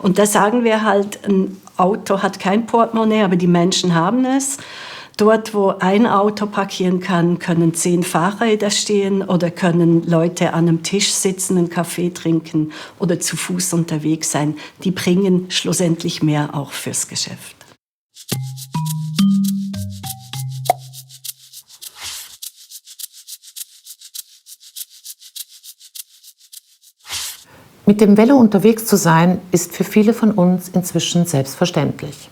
Und da sagen wir halt, ein Auto hat kein Portemonnaie, aber die Menschen haben es. Dort, wo ein Auto parkieren kann, können 10 Fahrräder stehen oder können Leute an einem Tisch sitzen, einen Kaffee trinken oder zu Fuß unterwegs sein. Die bringen schlussendlich mehr auch fürs Geschäft. Mit dem Velo unterwegs zu sein, ist für viele von uns inzwischen selbstverständlich.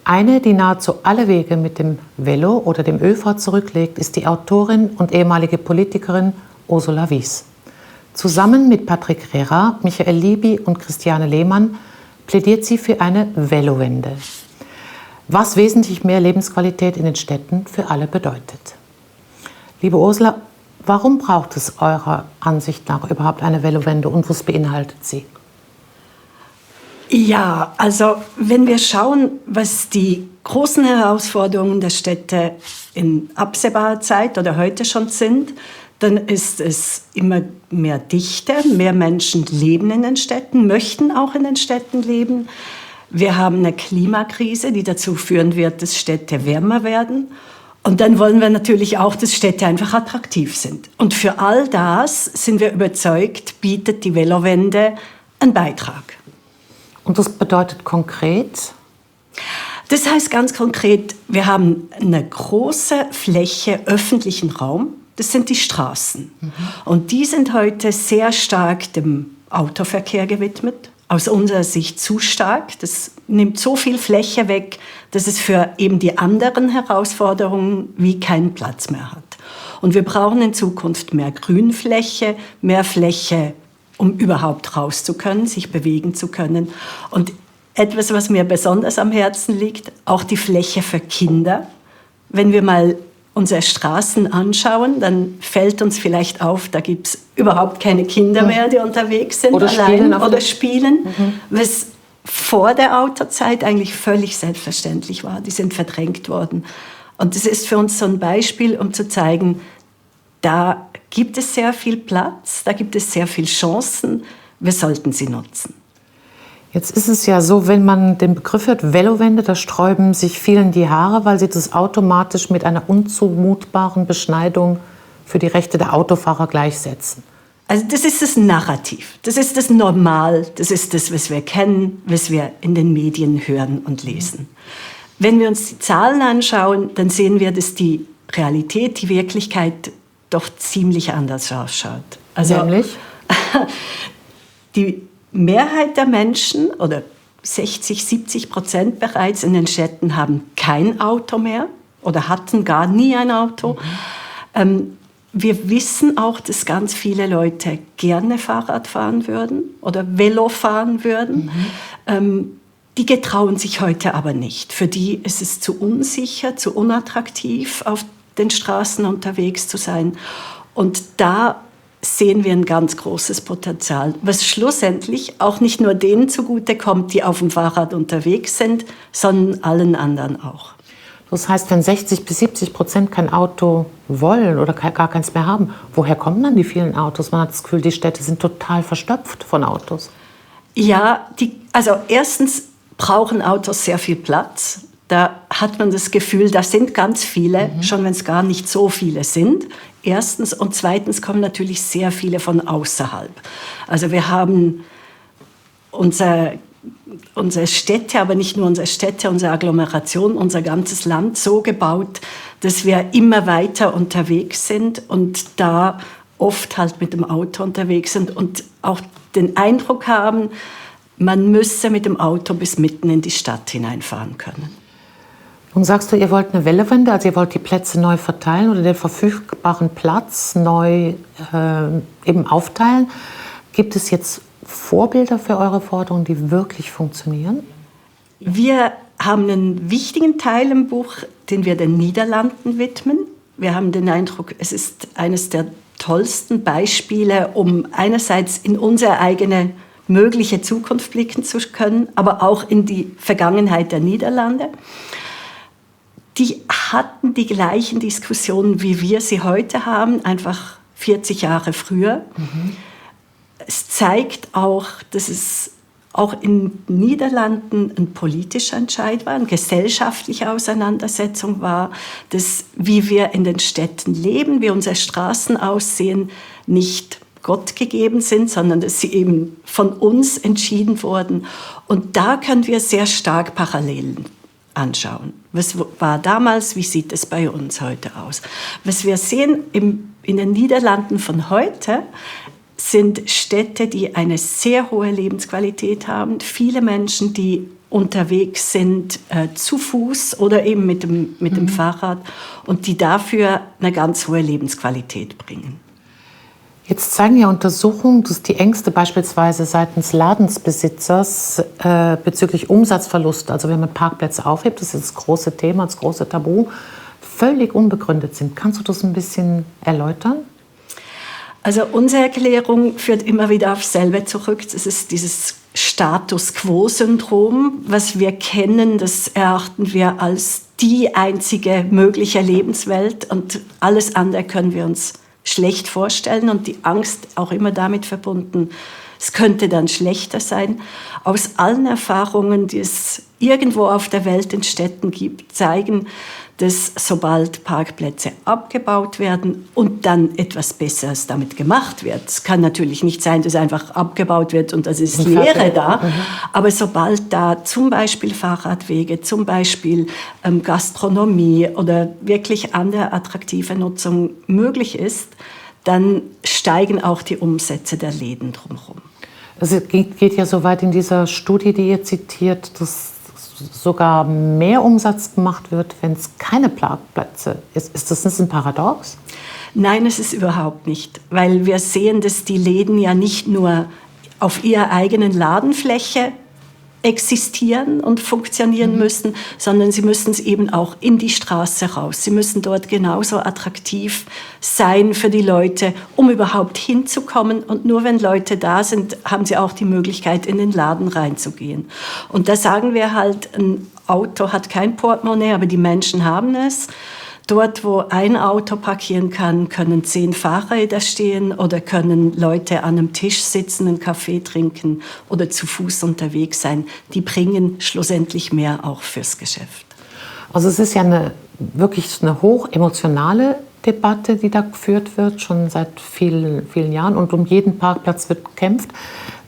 Eine, die nahezu alle Wege mit dem Velo oder dem ÖV zurücklegt, ist die Autorin und ehemalige Politikerin Ursula Wies. Zusammen mit Patrick Rehra, Michael Lieby und Christiane Lehmann plädiert sie für eine Velowende, was wesentlich mehr Lebensqualität in den Städten für alle bedeutet. Liebe Ursula, warum braucht es eurer Ansicht nach überhaupt eine Velowende und was beinhaltet sie? Ja, also wenn wir schauen, was die großen Herausforderungen der Städte in absehbarer Zeit oder heute schon sind, dann ist es immer mehr Dichte, mehr Menschen leben in den Städten, möchten auch in den Städten leben. Wir haben eine Klimakrise, die dazu führen wird, dass Städte wärmer werden. Und dann wollen wir natürlich auch, dass Städte einfach attraktiv sind. Und für all das, sind wir überzeugt, bietet die Velowende einen Beitrag. Und das bedeutet konkret? Das heißt ganz konkret, wir haben eine große Fläche öffentlichen Raum. Das sind die Straßen. Und die sind heute sehr stark dem Autoverkehr gewidmet. Aus unserer Sicht zu stark. Das nimmt so viel Fläche weg, dass es für eben die anderen Herausforderungen wie keinen Platz mehr hat. Und wir brauchen in Zukunft mehr Grünfläche, mehr Fläche, um überhaupt raus zu können, sich bewegen zu können. Und etwas, was mir besonders am Herzen liegt, auch die Fläche für Kinder. Wenn wir mal unsere Straßen anschauen, dann fällt uns vielleicht auf, da gibt es überhaupt keine Kinder mehr, die unterwegs sind, oder spielen, was vor der Autozeit eigentlich völlig selbstverständlich war. Die sind verdrängt worden. Und das ist für uns so ein Beispiel, um zu zeigen, da gibt es sehr viel Platz, da gibt es sehr viele Chancen, wir sollten sie nutzen. Jetzt ist es ja so, wenn man den Begriff hört, Velowende, da sträuben sich vielen die Haare, weil sie das automatisch mit einer unzumutbaren Beschneidung für die Rechte der Autofahrer gleichsetzen. Also das ist das Narrativ, das ist das Normal, das ist das, was wir kennen, was wir in den Medien hören und lesen. Wenn wir uns die Zahlen anschauen, dann sehen wir, dass die Realität, die Wirklichkeit doch ziemlich anders ausschaut. Also, nämlich? Die Mehrheit der Menschen, oder 60-70% bereits in den Städten, haben kein Auto mehr oder hatten gar nie ein Auto. Wir wissen auch, dass ganz viele Leute gerne Fahrrad fahren würden oder Velo fahren würden. Die getrauen sich heute aber nicht. Für die ist es zu unsicher, zu unattraktiv, auf den Straßen unterwegs zu sein. Und da sehen wir ein ganz großes Potenzial, was schlussendlich auch nicht nur denen zugutekommt, die auf dem Fahrrad unterwegs sind, sondern allen anderen auch. Das heißt, wenn 60-70% kein Auto wollen oder gar keins mehr haben, woher kommen dann die vielen Autos? Man hat das Gefühl, die Städte sind total verstopft von Autos. Ja, also erstens brauchen Autos sehr viel Platz. Da hat man das Gefühl, da sind ganz viele, schon wenn es gar nicht so viele sind. Erstens. Und zweitens kommen natürlich sehr viele von außerhalb. Also wir haben unsere Städte, aber nicht nur unsere Städte, unsere Agglomeration, unser ganzes Land so gebaut, dass wir immer weiter unterwegs sind und da oft halt mit dem Auto unterwegs sind und auch den Eindruck haben, man müsse mit dem Auto bis mitten in die Stadt hineinfahren können. Nun sagst du, ihr wollt eine Wellewende, also ihr wollt die Plätze neu verteilen oder den verfügbaren Platz neu eben aufteilen. Gibt es jetzt Vorbilder für eure Forderungen, die wirklich funktionieren? Wir haben einen wichtigen Teil im Buch, den wir den Niederlanden widmen. Wir haben den Eindruck, es ist eines der tollsten Beispiele, um einerseits in unsere eigene mögliche Zukunft blicken zu können, aber auch in die Vergangenheit der Niederlande. Die hatten die gleichen Diskussionen, wie wir sie heute haben, einfach 40 Jahre früher. Es zeigt auch, dass es auch in den Niederlanden ein politischer Entscheid war, eine gesellschaftliche Auseinandersetzung war, dass wie wir in den Städten leben, wie unsere Straßen aussehen, nicht Gott gegeben sind, sondern dass sie eben von uns entschieden wurden. Und da können wir sehr stark Parallelen anschauen. Was war damals, wie sieht es bei uns heute aus? Was wir sehen in den Niederlanden von heute, sind Städte, die eine sehr hohe Lebensqualität haben. Viele Menschen, die unterwegs sind, zu Fuß oder eben mit dem Fahrrad und die dafür eine ganz hohe Lebensqualität bringen. Jetzt zeigen ja Untersuchungen, dass die Ängste beispielsweise seitens Ladensbesitzers bezüglich Umsatzverlust, also wenn man Parkplätze aufhebt, das ist das große Thema, das große Tabu, völlig unbegründet sind. Kannst du das ein bisschen erläutern? Also unsere Erklärung führt immer wieder auf selbe zurück. Das ist dieses Status-Quo-Syndrom, was wir kennen. Das erachten wir als die einzige mögliche Lebenswelt und alles andere können wir uns schlecht vorstellen und die Angst auch immer damit verbunden, es könnte dann schlechter sein. Aus allen Erfahrungen, die es irgendwo auf der Welt in Städten gibt, zeigen, dass sobald Parkplätze abgebaut werden und dann etwas Besseres damit gemacht wird. Es kann natürlich nicht sein, dass einfach abgebaut wird und das ist Leere da. Aber sobald da zum Beispiel Fahrradwege, zum Beispiel Gastronomie oder wirklich andere attraktive Nutzung möglich ist, dann steigen auch die Umsätze der Läden drumherum. Es geht ja so weit in dieser Studie, die ihr zitiert, dass sogar mehr Umsatz gemacht wird, wenn es keine Parkplätze ist. Ist das nicht ein Paradox? Nein, es ist überhaupt nicht, weil wir sehen, dass die Läden ja nicht nur auf ihrer eigenen Ladenfläche existieren und funktionieren müssen, sondern sie müssen es eben auch in die Straße raus. Sie müssen dort genauso attraktiv sein für die Leute, um überhaupt hinzukommen. Und nur wenn Leute da sind, haben sie auch die Möglichkeit, in den Laden reinzugehen. Und da sagen wir halt, ein Auto hat kein Portemonnaie, aber die Menschen haben es. Dort, wo ein Auto parkieren kann, können 10 Fahrräder stehen oder können Leute an einem Tisch sitzen, einen Kaffee trinken oder zu Fuß unterwegs sein. Die bringen schlussendlich mehr auch fürs Geschäft. Also es ist ja wirklich eine hochemotionale Debatte, die da geführt wird, schon seit vielen, vielen Jahren. Und um jeden Parkplatz wird gekämpft.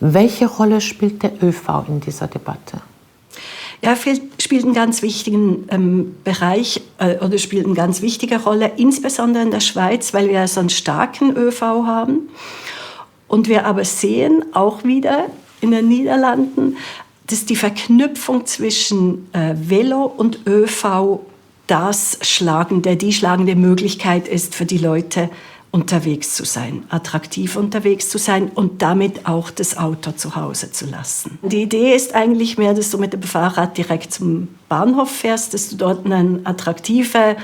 Welche Rolle spielt der ÖV in dieser Debatte? Ja, spielt einen ganz wichtigen Bereich oder spielt eine ganz wichtige Rolle, insbesondere in der Schweiz, weil wir so einen starken ÖV haben. Und wir aber sehen auch wieder in den Niederlanden, dass die Verknüpfung zwischen Velo und ÖV die schlagende Möglichkeit ist für die Leute, unterwegs zu sein, attraktiv unterwegs zu sein und damit auch das Auto zu Hause zu lassen. Die Idee ist eigentlich mehr, dass du mit dem Fahrrad direkt zum Bahnhof fährst, dass du dort eine attraktive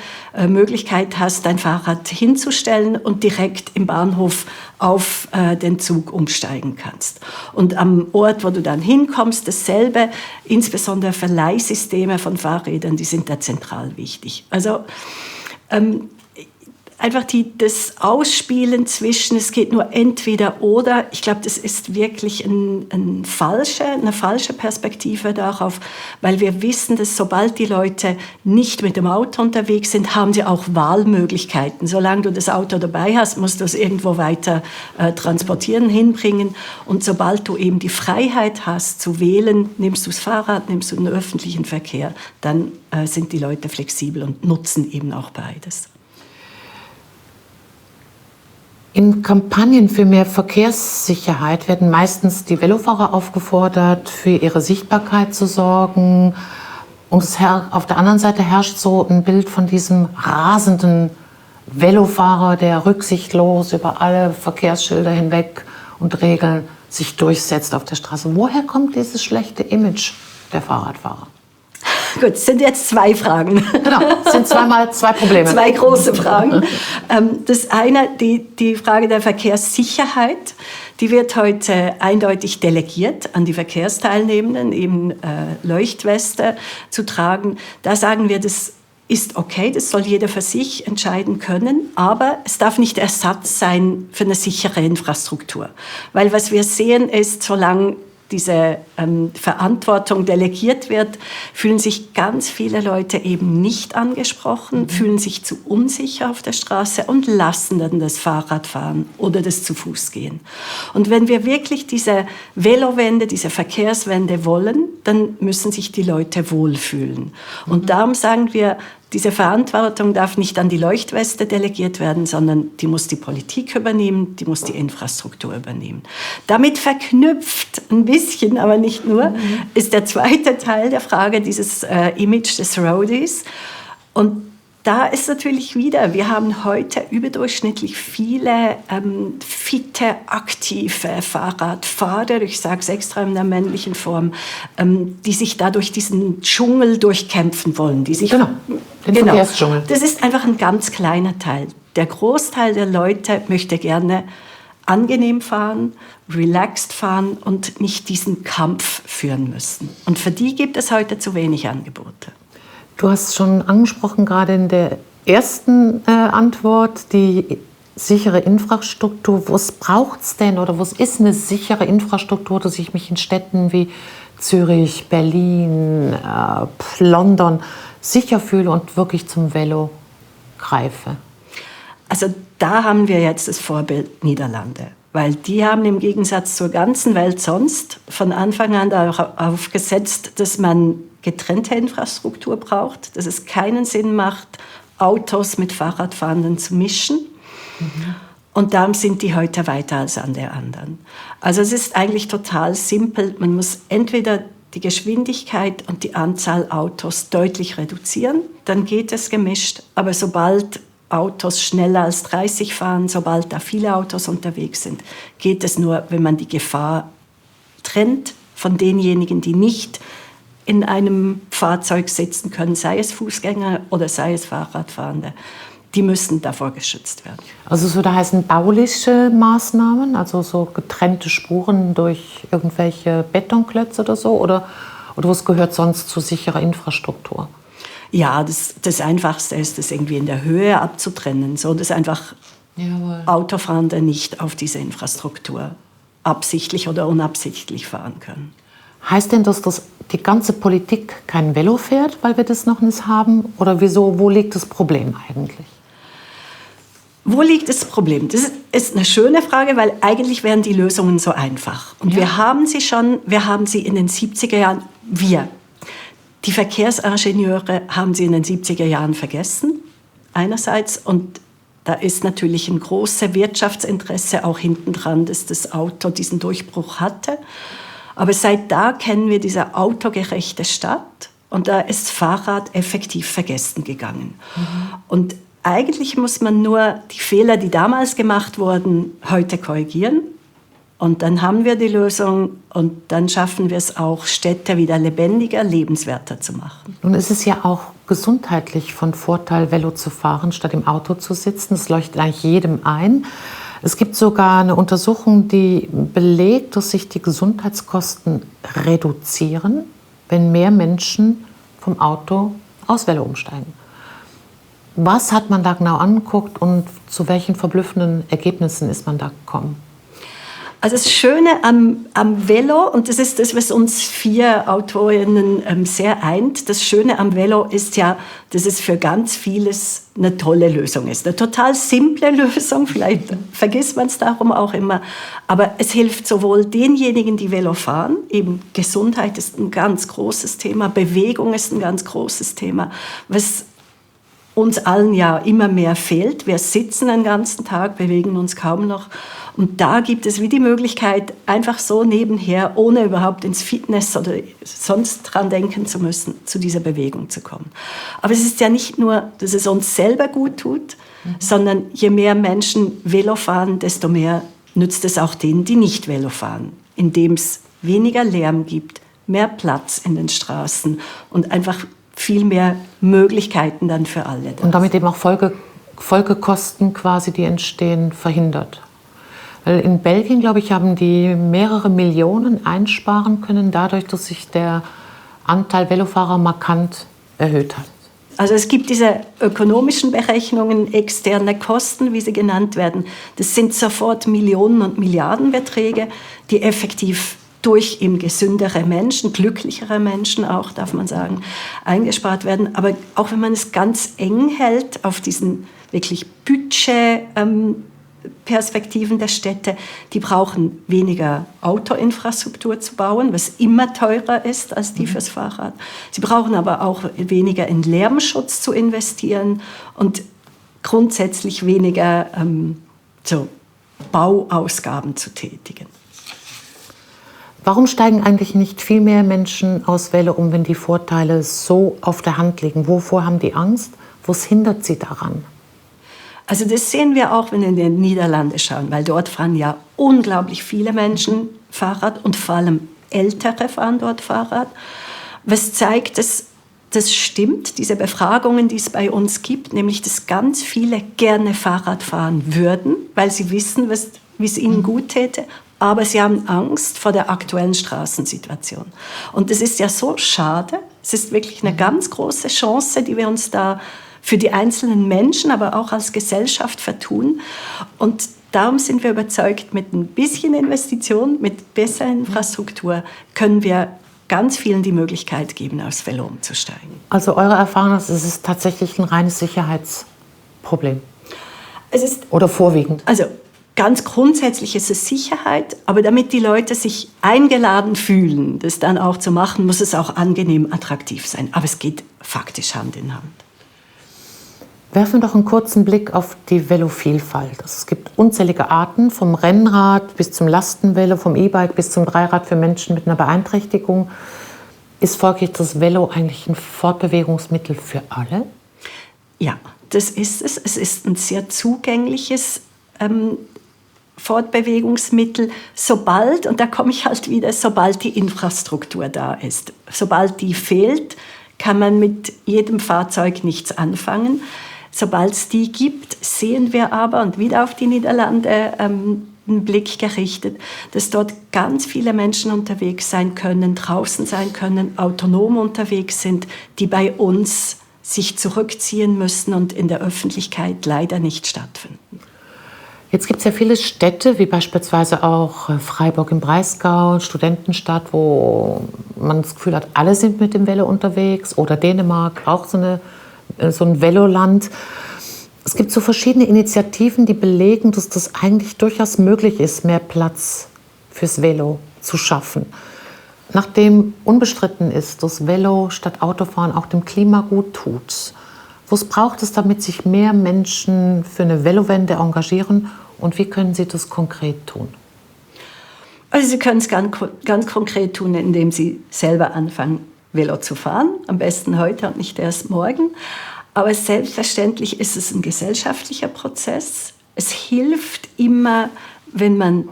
Möglichkeit hast, dein Fahrrad hinzustellen und direkt im Bahnhof auf den Zug umsteigen kannst. Und am Ort, wo du dann hinkommst, dasselbe, insbesondere Verleihsysteme von Fahrrädern, die sind da zentral wichtig. Also einfach das Ausspielen zwischen, es geht nur entweder oder, ich glaube, das ist wirklich eine falsche Perspektive darauf, weil wir wissen, dass sobald die Leute nicht mit dem Auto unterwegs sind, haben sie auch Wahlmöglichkeiten. Solange du das Auto dabei hast, musst du es irgendwo weiter transportieren, hinbringen. Und sobald du eben die Freiheit hast zu wählen, nimmst du das Fahrrad, nimmst du den öffentlichen Verkehr, dann sind die Leute flexibel und nutzen eben auch beides. In Kampagnen für mehr Verkehrssicherheit werden meistens die Velofahrer aufgefordert, für ihre Sichtbarkeit zu sorgen. Und auf der anderen Seite herrscht so ein Bild von diesem rasenden Velofahrer, der rücksichtslos über alle Verkehrsschilder hinweg und Regeln sich durchsetzt auf der Straße. Woher kommt dieses schlechte Image der Fahrradfahrer? Gut, es sind jetzt 2 Fragen. Genau, es sind zwei Probleme. 2 große Fragen. Das eine, die Frage der Verkehrssicherheit, die wird heute eindeutig delegiert an die Verkehrsteilnehmenden, eben Leuchtweste zu tragen. Da sagen wir, das ist okay, das soll jeder für sich entscheiden können, aber es darf nicht Ersatz sein für eine sichere Infrastruktur. Weil was wir sehen ist, solange diese Verantwortung delegiert wird, fühlen sich ganz viele Leute eben nicht angesprochen, fühlen sich zu unsicher auf der Straße und lassen dann das Fahrrad fahren oder das zu Fuß gehen. Und wenn wir wirklich diese Velowende, diese Verkehrswende wollen, dann müssen sich die Leute wohlfühlen. Und darum sagen wir, diese Verantwortung darf nicht an die Leuchtweste delegiert werden, sondern die muss die Politik übernehmen, die muss die Infrastruktur übernehmen. Damit verknüpft ein bisschen, aber nicht nur, ist der zweite Teil der Frage dieses Image des Roadies. Und da ist natürlich wieder, wir haben heute überdurchschnittlich viele fitte, aktive Fahrradfahrer, ich sage es extra in der männlichen Form, die sich da durch diesen Dschungel durchkämpfen wollen. Die sich, den Verkehrsdschungel. Das ist einfach ein ganz kleiner Teil. Der Großteil der Leute möchte gerne angenehm fahren, relaxed fahren und nicht diesen Kampf führen müssen. Und für die gibt es heute zu wenig Angebote. Du hast schon angesprochen, gerade in der ersten Antwort, die sichere Infrastruktur. Was braucht es denn oder was ist eine sichere Infrastruktur, dass ich mich in Städten wie Zürich, Berlin, London sicher fühle und wirklich zum Velo greife? Also da haben wir jetzt das Vorbild Niederlande. Weil die haben im Gegensatz zur ganzen Welt sonst von Anfang an darauf gesetzt, dass man getrennte Infrastruktur braucht, dass es keinen Sinn macht, Autos mit Fahrradfahrenden zu mischen. Und darum sind die heute weiter als alle anderen. Also es ist eigentlich total simpel. Man muss entweder die Geschwindigkeit und die Anzahl Autos deutlich reduzieren, dann geht es gemischt. Aber sobald Autos schneller als 30 fahren, sobald da viele Autos unterwegs sind, geht es nur, wenn man die Gefahr trennt von denjenigen, die nicht in einem Fahrzeug sitzen können, sei es Fußgänger oder sei es Fahrradfahrende. Die müssen davor geschützt werden. Also so da heißen bauliche Maßnahmen, also so getrennte Spuren durch irgendwelche Betonklötze oder so, oder was gehört sonst zu sicherer Infrastruktur? Ja, das Einfachste ist, das irgendwie in der Höhe abzutrennen, so dass einfach Autofahrende nicht auf diese Infrastruktur absichtlich oder unabsichtlich fahren können. Heißt denn das, dass die ganze Politik kein Velo fährt, weil wir das noch nicht haben? Oder wieso, wo liegt das Problem eigentlich? Wo liegt das Problem? Das ist eine schöne Frage, weil eigentlich wären die Lösungen so einfach. Und wir haben sie in den 70er Jahren, die Verkehrsingenieure haben sie in den 70er Jahren vergessen, einerseits. Und da ist natürlich ein großes Wirtschaftsinteresse auch hinten dran, dass das Auto diesen Durchbruch hatte. Aber seit da kennen wir diese autogerechte Stadt und da ist Fahrrad effektiv vergessen gegangen. Und eigentlich muss man nur die Fehler, die damals gemacht wurden, heute korrigieren. Und dann haben wir die Lösung und dann schaffen wir es auch, Städte wieder lebendiger, lebenswerter zu machen. Nun ist es ja auch gesundheitlich von Vorteil, Velo zu fahren, statt im Auto zu sitzen. Das leuchtet eigentlich jedem ein. Es gibt sogar eine Untersuchung, die belegt, dass sich die Gesundheitskosten reduzieren, wenn mehr Menschen vom Auto aufs Velo umsteigen. Was hat man da genau angeguckt und zu welchen verblüffenden Ergebnissen ist man da gekommen? Also das Schöne am Velo, und das ist das, was uns 4 Autorinnen sehr eint, das Schöne am Velo ist ja, dass es für ganz vieles eine tolle Lösung ist. Eine total simple Lösung, vielleicht vergisst man es darum auch immer, aber es hilft sowohl denjenigen, die Velo fahren, eben Gesundheit ist ein ganz großes Thema, Bewegung ist ein ganz großes Thema, was uns allen ja immer mehr fehlt. Wir sitzen den ganzen Tag, bewegen uns kaum noch. Und da gibt es wie die Möglichkeit, einfach so nebenher, ohne überhaupt ins Fitness oder sonst dran denken zu müssen, zu dieser Bewegung zu kommen. Aber es ist ja nicht nur, dass es uns selber gut tut, sondern je mehr Menschen Velo fahren, desto mehr nützt es auch denen, die nicht Velo fahren, indem es weniger Lärm gibt, mehr Platz in den Straßen und einfach viel mehr Möglichkeiten dann für alle. Und damit eben auch Folgekosten quasi, die entstehen, verhindert. Weil in Belgien, glaube ich, haben die mehrere Millionen einsparen können, dadurch, dass sich der Anteil Velofahrer markant erhöht hat. Also es gibt diese ökonomischen Berechnungen, externe Kosten, wie sie genannt werden. Das sind sofort Millionen und Milliardenbeträge, die effektiv durch eben gesündere Menschen, glücklichere Menschen auch, darf man sagen, eingespart werden. Aber auch wenn man es ganz eng hält auf diesen wirklich Budgetperspektiven der Städte, die brauchen weniger Autoinfrastruktur zu bauen, was immer teurer ist als die fürs Fahrrad. Sie brauchen aber auch weniger in Lärmschutz zu investieren und grundsätzlich weniger Bauausgaben zu tätigen. Warum steigen eigentlich nicht viel mehr Menschen aus Velo um, wenn die Vorteile so auf der Hand liegen? Wovor haben die Angst? Was hindert sie daran? Also das sehen wir auch, wenn wir in die Niederlande schauen, weil dort fahren ja unglaublich viele Menschen Fahrrad und vor allem Ältere fahren dort Fahrrad. Was zeigt, dass das stimmt, diese Befragungen, die es bei uns gibt, nämlich dass ganz viele gerne Fahrrad fahren würden, weil sie wissen, wie es ihnen gut täte. Aber sie haben Angst vor der aktuellen Straßensituation. Und das ist ja so schade. Es ist wirklich eine ganz große Chance, die wir uns da für die einzelnen Menschen, aber auch als Gesellschaft vertun. Und darum sind wir überzeugt, mit ein bisschen Investition, mit besserer Infrastruktur, können wir ganz vielen die Möglichkeit geben, aufs Velo umzusteigen. Also eure Erfahrung ist, es ist tatsächlich ein reines Sicherheitsproblem? Oder vorwiegend? Also ganz grundsätzlich ist es Sicherheit, aber damit die Leute sich eingeladen fühlen, das dann auch zu machen, muss es auch angenehm attraktiv sein. Aber es geht faktisch Hand in Hand. Werfen wir doch einen kurzen Blick auf die Velovielfalt. Es gibt unzählige Arten, vom Rennrad bis zum Lastenvelo, vom E-Bike bis zum Dreirad für Menschen mit einer Beeinträchtigung. Ist folglich das Velo eigentlich ein Fortbewegungsmittel für alle? Ja, das ist es. Es ist ein sehr zugängliches Fortbewegungsmittel, sobald, und da komme ich halt wieder, sobald die Infrastruktur da ist. Sobald die fehlt, kann man mit jedem Fahrzeug nichts anfangen. Sobald es die gibt, sehen wir aber, und wieder auf die Niederlande einen Blick gerichtet, dass dort ganz viele Menschen unterwegs sein können, draußen sein können, autonom unterwegs sind, die bei uns sich zurückziehen müssen und in der Öffentlichkeit leider nicht stattfinden. Jetzt gibt es ja viele Städte, wie beispielsweise auch Freiburg im Breisgau, Studentenstadt, wo man das Gefühl hat, alle sind mit dem Velo unterwegs. Oder Dänemark, auch so ein Veloland. Es gibt so verschiedene Initiativen, die belegen, dass das eigentlich durchaus möglich ist, mehr Platz fürs Velo zu schaffen. Nachdem unbestritten ist, dass Velo statt Autofahren auch dem Klima gut tut, was braucht es, damit sich mehr Menschen für eine Velowende engagieren, und wie können sie das konkret tun? Also Sie können es ganz konkret tun, indem Sie selber anfangen, Velo zu fahren. Am besten heute und nicht erst morgen. Aber selbstverständlich ist es ein gesellschaftlicher Prozess. Es hilft immer, wenn man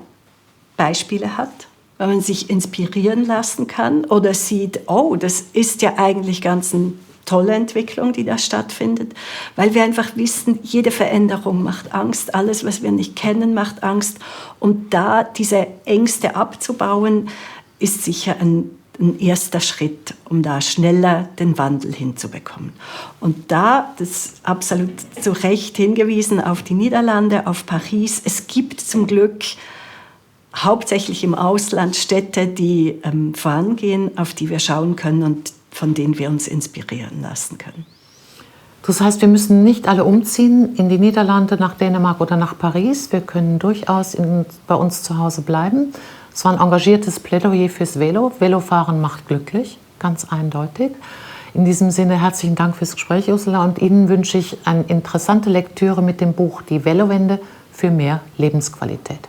Beispiele hat, wenn man sich inspirieren lassen kann oder sieht, oh, das ist ja eigentlich ganz eine tolle Entwicklung, die da stattfindet, weil wir einfach wissen, jede Veränderung macht Angst, alles, was wir nicht kennen, macht Angst. Und da diese Ängste abzubauen, ist sicher ein erster Schritt, um da schneller den Wandel hinzubekommen. Und da, das ist absolut zu Recht hingewiesen auf die Niederlande, auf Paris. Es gibt zum Glück hauptsächlich im Ausland Städte, die vorangehen, auf die wir schauen können und von denen wir uns inspirieren lassen können. Das heißt, wir müssen nicht alle umziehen in die Niederlande, nach Dänemark oder nach Paris. Wir können durchaus bei uns zu Hause bleiben. Es war ein engagiertes Plädoyer fürs Velo. Velofahren macht glücklich, ganz eindeutig. In diesem Sinne herzlichen Dank fürs Gespräch, Ursula. Und Ihnen wünsche ich eine interessante Lektüre mit dem Buch Die Velowende für mehr Lebensqualität.